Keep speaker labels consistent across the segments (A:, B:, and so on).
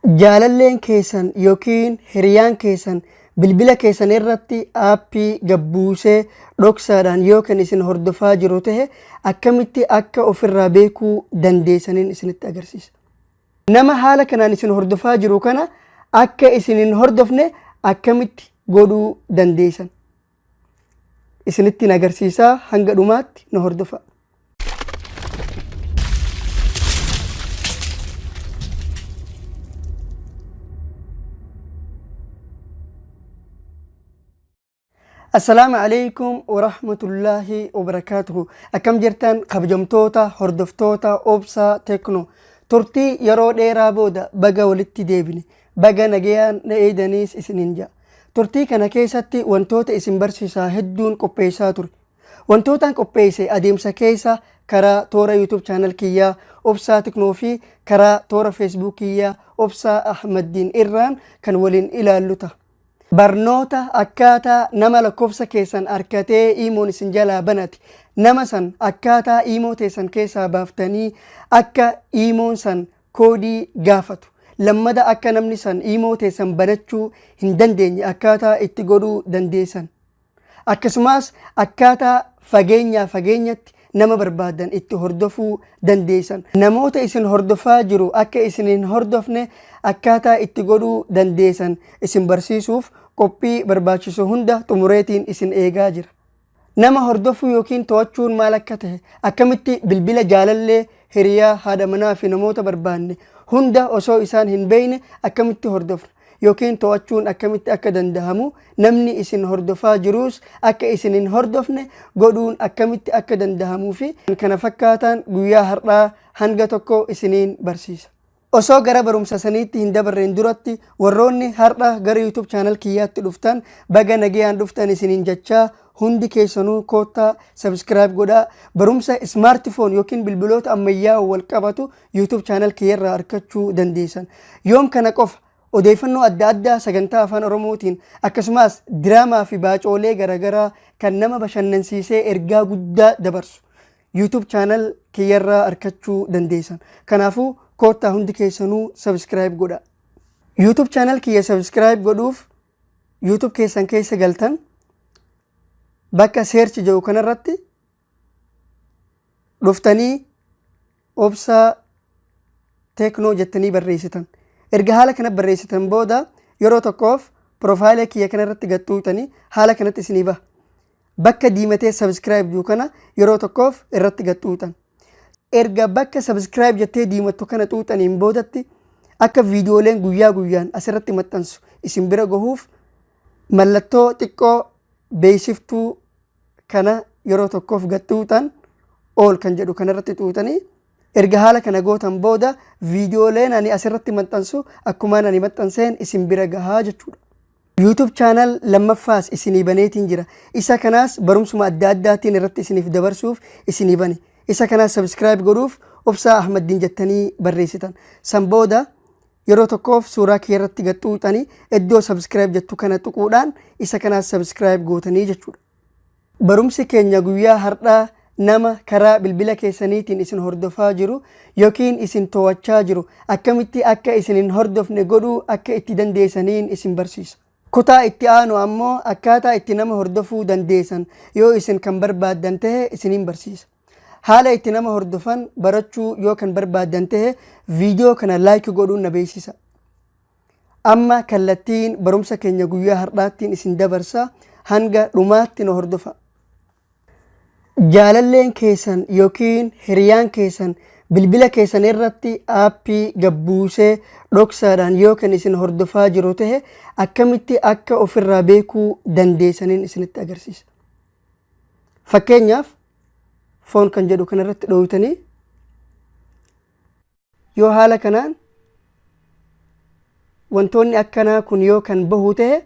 A: Jaalalleen keessan yookiin hiriyaan keessan bilbila keessan irratti aappii gabbuusee dhoksaadhaan yoo kan isin hordofaa jiru tahe akkamitti akka ofirraa beekuu dandeessaniin isinitti agarsiisa. Nama haala kanaan isin hordofaa jiru kana akka isin hin hordofne akkamitti godhuu dandeessan. Isinittiin agarsiisaa hanga dhumaatti na hordofaa. Assalaamu alaikum warahmatullaahi wabarakaatuhu. Akkam jirtan kabajamtoota hordoftoota Obsaa Tekno. Turtii yeroo dheeraa booda baga walitti deebine. Baga nagayaan na eedaniis isiniin ja'a. Turtii kana keessatti wantoota isin barsiisaa hedduun qopheessaa ture. Wantootaan qopheesse adeemsa keessa karaa toora YouTube channel kiyyaa Obsaa Teknoo fi karaa toora Facebook kiyyaa Obsaa Ahmaddiin irraan kan waliin ilaallu ta'a. Barnoota akkaataa nama lakkoofsa keessan arkatee iimoon isin jalaa banate nama san akkaataa iimoo teessan keessaa baaftanii akka iimoon san koodii gaafatu lammada akka namni san iimoo teessan banachuu hin dandeenye akkaataa itti godhuu dandeessan. Akkasumas akkaataa fageenyaa fageenyatti nama barbaadan itti hordofuu dandeessan. Namoota isin hordofaa jiru akka isin hin hordofne akkaataa itti godhuu dandeessan isin barsiisuuf qophii barbaachisu hunda xumureetiin isin eegaa jira. Nama hordofuu yookiin to'achuun maal akka tahe, akkamitti bilbila jaalallee, hiriyaa, haadha manaa fi namoota barbaanne hunda osoo isaan hin beekne akkamitti hordofna yookiin to'achuun akkamitti akka dandahamu, namni isin hordofaa jiruus akka isin hin hordofne godhuun akkamitti akka dandahamuu fi kan kana fakkaataan guyyaa har'aa hanga tokko isiniin barsiisa. Osoo gara barumsa saniitti hin dabarreen duratti warroonni har'a gara YouTube channel kiyyaatti dhuftan baga nagayaan dhuftan isiniin jechaa hundi keessanuu koottaa subscribe godhaa barumsa smartphone yookiin bilbiloota ammayyaa wal qabatu YouTube channel kiyyarraa argachuu dandeessan. Yoom kana qofa odeeffannoo adda addaa sagantaa afaan Oromootiin akkasumas diraamaa fi baacoolee garaagaraa kan nama bashannansiisee ergaa guddaa dabarsu YouTube channel kiyyarraa argachuu dandeessan. Kanaafuu koottaa hundi keessanuu subscribe godhaa. YouTube channel kiyya subscribe godhuuf YouTube keessan keessa galtan bakka search jedhu kanarratti dhuftanii Obsaa Teknoo jettanii barreessitan. Erga haala kana barreessitan booda yeroo tokkoof piroofaayila kiyya kanarratti gad tuqxanii haala kanatti isinii baha. Bakka diimatee subscribe jiru kana yeroo tokkoof irratti gad tuqxan. Erga bakka subscribe jettee diimattu kana tuqxaniin boodatti akka viidiyooleen guyyaa guyyaan asirratti maxxansu isin bira gahuuf mallattoo xiqqoo beeksiftuu kana yeroo tokkoof gad tuqxan all kan jedhu kanarratti tuqxanii erga haala kana gootan booda viidiyooleen ani asirratti maxxansu akkumaan ani maxxanseen isin bira gahaa jechuudha. YouTube channel lammaffaas isinii baneetiin jira. Isa kanaas barumsuma adda addaatiin irratti isiniif dabarsuuf isinii bane. Isa kanaas subscribe godhuuf Obsaa Ahmaddiin jettanii barreessitan. San booda yeroo tokkoof suuraa kiyya irratti gad xuuxanii iddoo subscribe jettu kana tuquudhaan isa kanaas subscribe gootanii jechuudha. Barumsi keenya guyyaa har'aa nama karaa bilbila keessaniitiin isin hordofaa jiru yookiin isin to'achaa jiru akkamitti akka isin hin hordofne godhuu akka itti dandeessaniin isin barsiisa. Kutaa itti aanu ammoo akkaataa itti nama hordofuu dandeessan yoo isin kan barbaaddan tahe isiniin barsiisa. Haala itti nama hordofan barachuu yoo kan barbaaddan tahe viidiyoo kana like godhuun na beeksisa. Amma kallattiin barumsa keenya guyyaa har'aattiin isin dabarsa hanga dhumaatti na hordofa. Jaalalleen keessan yookiin hiriyaan keessan bilbila keessan irratti aappii gabbuusee dhoksaadhaan yoo kan isin hordofaa jiru tahe akkamitti akka ofirraa beekuu dandeessaniin isinitti agarsiisa. Fakkeenyaaf foon kan jedhu kanarratti dhooytanii yoo haala kanaan wantoonni akkanaa kun yoo kan bahu ta'e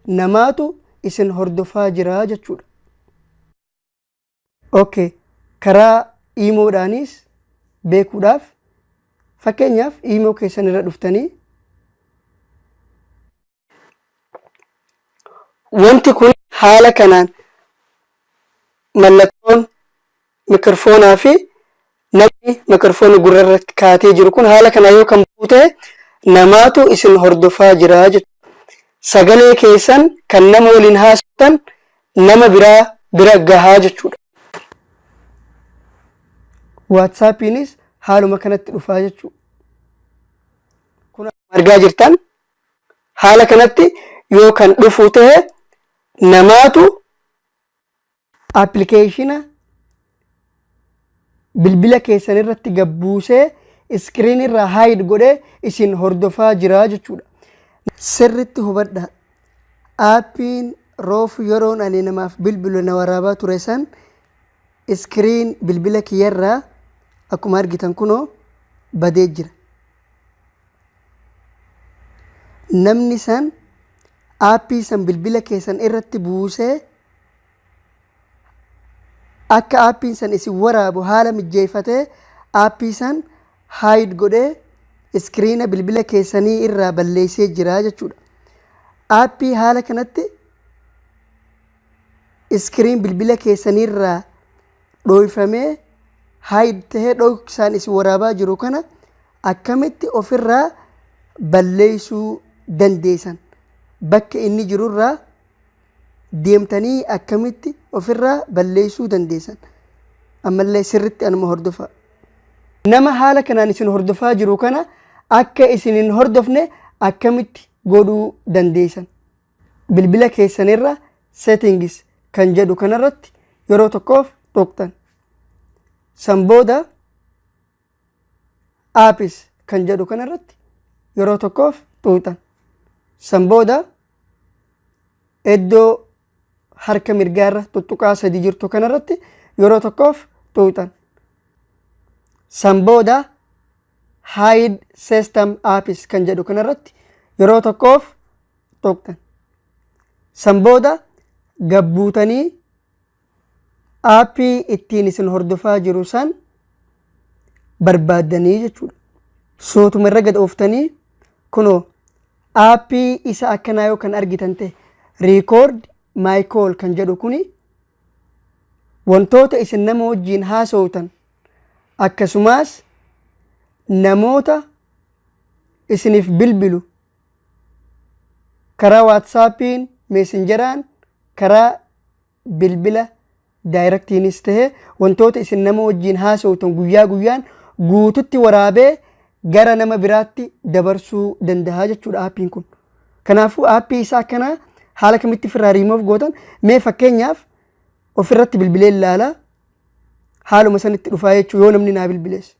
A: namaatu isin hordofaa jira jechuudha. Okay. Karaa iimoodhaanis beekuudhaaf fakkeenyaaf iimoo keessan irra dhuftanii wanti kun haala kanaan mallattoon mikirfoonaa fi namni mikirfoona gurra irratti kaatee jiru kun haala kana yoo kan bu'u ta'e Namaatu isin hordofaa jira jechuudha. Sagalee keessan kan nama waliin haasoftan nama biraa bira gahaa jechuudha. WhatsAppiinis haaluma kanatti dhufaa jechuudha. Kun argaa jirtan, haala kanatti yoo kan dhufu ta'e namaatu application bilbila keessan irratti gabbuusee screen irraa hide godhee isin hordofaa jira jechuudha. Sirritti hubadhaa. Aappiin roofu yeroon ani namaaf bilbilu na waraabaa ture san screen bilbila kiyyarraa akkuma argitan kunoo badee jira. Namni san aappii san bilbila keessan irratti buusee akka aappiin san isin waraabu haala mijjeeffatee aappii san hide godhee iskiriina bilbila keessanii irraa balleessee jira jechuudha. Aappii haala kanatti screen bilbila keessanii irraa dhooyfamee hide tahee dhoksaan isin waraabaa jiru kana akkamitti ofirraa balleessuu dandeessan? Bakka inni jirurraa deemtanii akkamitti ofirraa balleessuu dandeessan? Ammallee sirritti anuma hordofaa. Nama haala kanaan isin hordofaa jiru kana akka isin hin hordofne akkamitti godhuu dandeessan? Bilbila keessanirra settings kan jedhu kanarratti yeroo tokkoof tuqxan. San booda apps kan jedhu kanarratti yeroo tokkoof tuqxan. San booda iddoo harka mirgaarra tuttuqaa sadi jirtu kanarratti yeroo tokkoof tuqxan. San booda hide system apps kan jedhu kanarratti yeroo tokkoof tuqxan. San booda gabbuutanii aappii ittiin isin hordofaa jiru san barbaaddanii jechuudha. Suutuma irra gad ooftanii kunoo aappii isa akkanaa yoo kan argitan ta'e, record my call kan jedhu kuni wantoota isin nama wajjiin haasoftan akkasumas namoota isiniif bilbilu karaa WhatsAppiin, Messengeraan, karaa bilbila directiinis ta'e wantoota isin nama wajjiin haasoftan guyyaa guyyaan guututti waraabee gara nama biraatti dabarsuu danda'a jechuudha aappiin kun. Kanaafuu aappii isaa akkanaa haala kamitti ofirraa riimoof gootan? Mee fakkeenyaaf ofirratti bilbilee ilaalaa, haaluma sanitti dhufaa jechuu yoo namni naa bilbilees.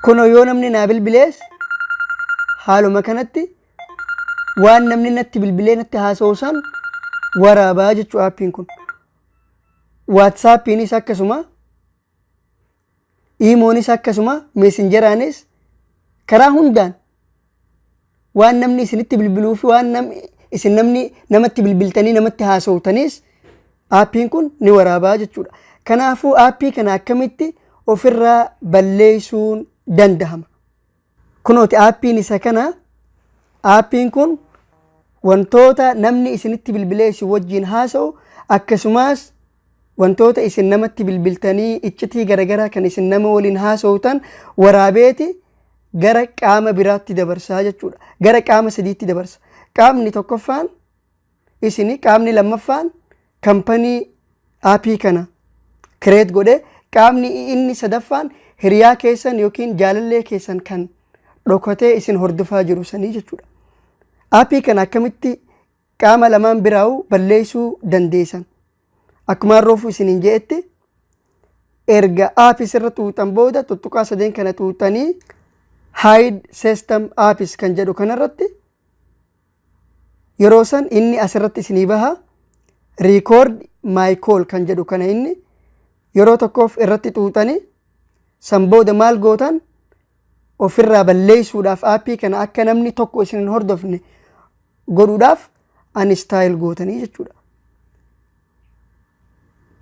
A: Kunoo yoo namni naa bilbilees haaluma kanatti waan namni natti bilbilee natti haasa'u san waraabaa jechuu aappiin kun. WhatsAppiinis akkasuma, IMOnis akkasuma, Messengeraanis karaa hundaan waan namni isinitti bilbiluu fi waan isin namni namatti bilbiltanii namatti haasa'utanis aappiin kun ni waraabaa jechuudha. Kanaafuu aappii kana akkamitti ofirraa balleessuun danda'ama? Kunooti aappiin isa kana. Aappiin kun wantoota namni isinitti bilbilee isin wajjin haasa'u akkasumas wantoota isin namatti bilbiltanii iccitii garaagaraa kan isin nama waliin haasa'utan waraabeeti gara qaama biraatti dabarsaa jechuudha. Gara qaama sadiitti dabarsa. Qaamni tokkoffaan isini, qaamni lammaffaan kampanii aappii kana create godhe, qaamni inni sadaffaan hiriyaa keessan yookiin jaalallee keessan kan dhokatee isin hordofaa jiru sanii jechuudha. Aappii kana akkamitti qaama lamaan biraa'u balleessuu dandeessan? Akkuma roofuu isiniin je'etti, erga apps irra tuuxan booda tuttuqaa sadeen kana tuuxanii hide system apps kan jedhu kanarratti yeroo san inni asirratti isinii baha. Record my call kan jedhu kana inni yeroo tokkoof irratti tuuxanii san booda maal gootan? Ofirraa balleessuudhaaf, aappii kana akka namni tokko isin hin hordofne godhuudhaaf uninstall gootanii jechuudha.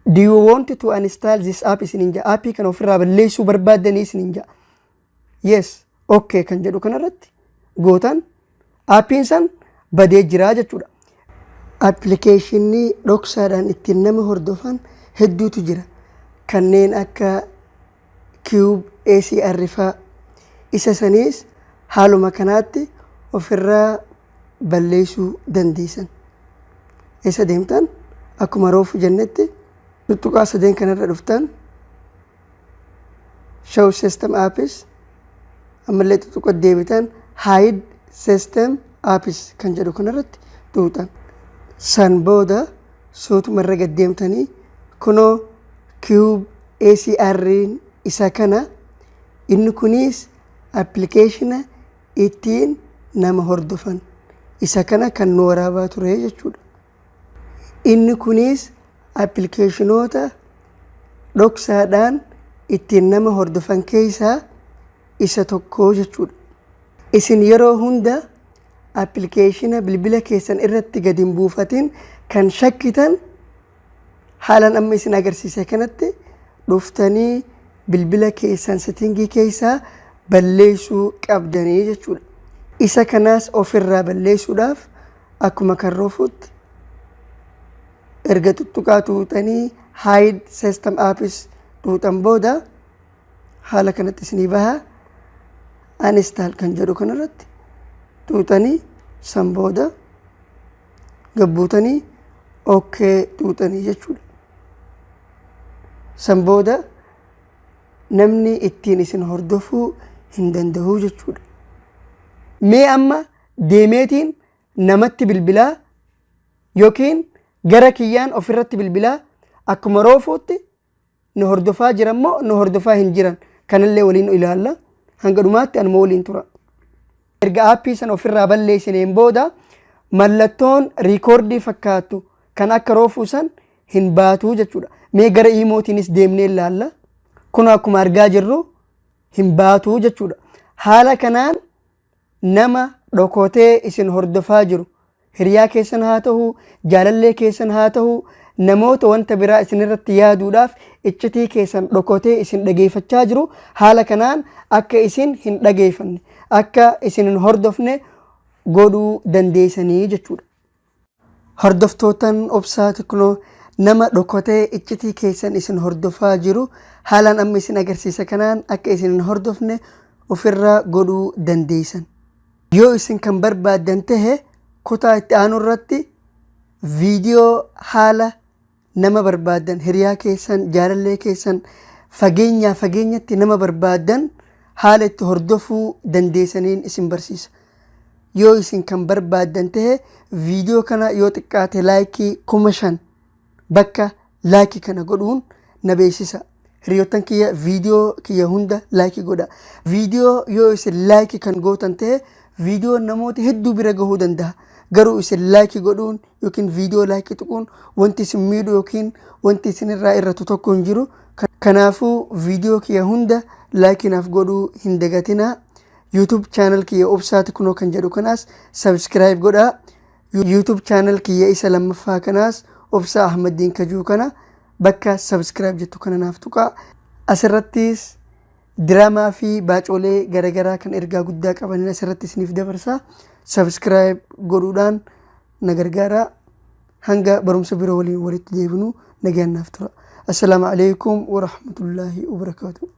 A: "Do you want to uninstall this app?" isiniin jedha. Aappii kana ofirraa balleessuu barbaaddanii isiniin jedha. Yes, okay kan jedhu kanarratti gootan, aappiin san badee jira jechuudha. Appilikeeshinii dhoksaadhaan ittiin nama hordofan hedduutu jira. Kanneen akka Cube ACR faa. Isa saniis Haaluma kanaatti ofirraa balleessuu dandeessan. Eessa deemtan? Akkuma roofu jennetti tuttuqaa sadeen kanarra dhuftan, show system apps, ammallee tuttuqa deebitan, hide system apps kan jedhu kanarratti tuuxan. San booda suutuma irra gad deemtanii kunoo Cube ACR isa kana. Inni kunis appilikeeshina ittiin nama hordofan isa kana kan nu waraabaa ture jechuudha. Inni kunis appilikeeshinoota dhoksaadhaan ittiin nama hordofan keessaa isa tokko jechuudha. Isin yeroo hunda appilikeeshina bilbila keessan irratti gadi hin buufatin kan shakkitan, haalaan amma isin agarsiise kanatti dhuftanii bilbila keessan setting keessaa balleessuu qabdanii jechuudha. Isa kanaas ofirraa balleessuudhaaf akkuma kan roofutti erga tuttuqaa tuuxanii hide system apps tuuxan booda haala kanatti isinii baha. Uninstall kan jedhu kanarratti tuuxanii, san booda gabbuutanii okay tuuxanii jechuudha. San booda namni ittiin isin hordofuu hin danda'u jechuudha. Mee amma deemeetiin namatti bilbilaa yookiin gara kiyyaan ofirratti bilbilaa, akkuma roofuutti nu hordofaa jiran moo nu hordofaa hin jiran kanallee waliin ilaalla. Hanga dhumaatti anuma waliin tura. Erga aappii sana ofirraa balleessineen booda mallattoon record fakkaattu kan akka roofuu san hin baatuu jechuudha. Mee gara iimootiinis deemnee ilaalla. Kun akkuma argaa jirru hin baatuu jechuudha. Haala kanaan nama dhokotee isin hordofaa jiru, hiriyaa keessan haa ta'u, jaalallee keessan haa ta'u, namoota wanta biraa isin irratti yaaduudhaaf iccitii keessan dhokotee isin dhageeffachaa jiru, haala kanaan akka isin hin dhageeffanne, akka isin hin hordofne godhuu dandeessanii jechuudha. Hordoftootan Obsaa Teknoo, nama dhokotee iccitii keessan isin hordofaa jiru haalaan amma isin agarsiisa kanaan akka isin hin hordofne ofirraa godhuu dandeessan. Yoo isin kan barbaaddan tahe, kutaa itti aanu irratti viidiyoo haala nama barbaaddan, hiriyaa keessan, jaalallee keessan, fageenyaa fageenyatti nama barbaaddan haala itti hordofuu dandeessaniin isin barsiisa. Yoo isin kan barbaaddan tahe, viidiyoo kana yoo xiqqaate like 5000 bakka like kana godhuun na beeksisa. Hiriyoottan kiyya, viidiyoo kiyya hunda like godha. Viidiyoo yoo isin like kan gootan ta'e, viidiyoon namoota hedduu bira gahuu danda'a. Garuu isin like godhuun yookiin viidiyoo like tuquun wanti isin miidhu yookiin wanti isin irraa irratu tokko hin jiru. Kanaafuu viidiyoo kiyya hunda like naaf godhuu hin dagatinaa. YouTube channel kiyya Obsaa Teknoo kan jedhu kanaas subscribe godhaa. YouTube channel kiyya isa lammaffaa kanaas Obsaa Ahmaddiin Kajuu kana bakka subscribe jettu kana naaf tuqaa. Asirrattis diraamaa fi baacolee garaagaraa kan ergaa guddaa qaban asirratti isiniif dabarsa. Subscribe godhuudhaan na gargaaraa. Hanga barumsa biroo waliin walitti deebinu nagaan naaf tura. Assalaamu alaikum wa rahmatullaahi wa barakaatuh.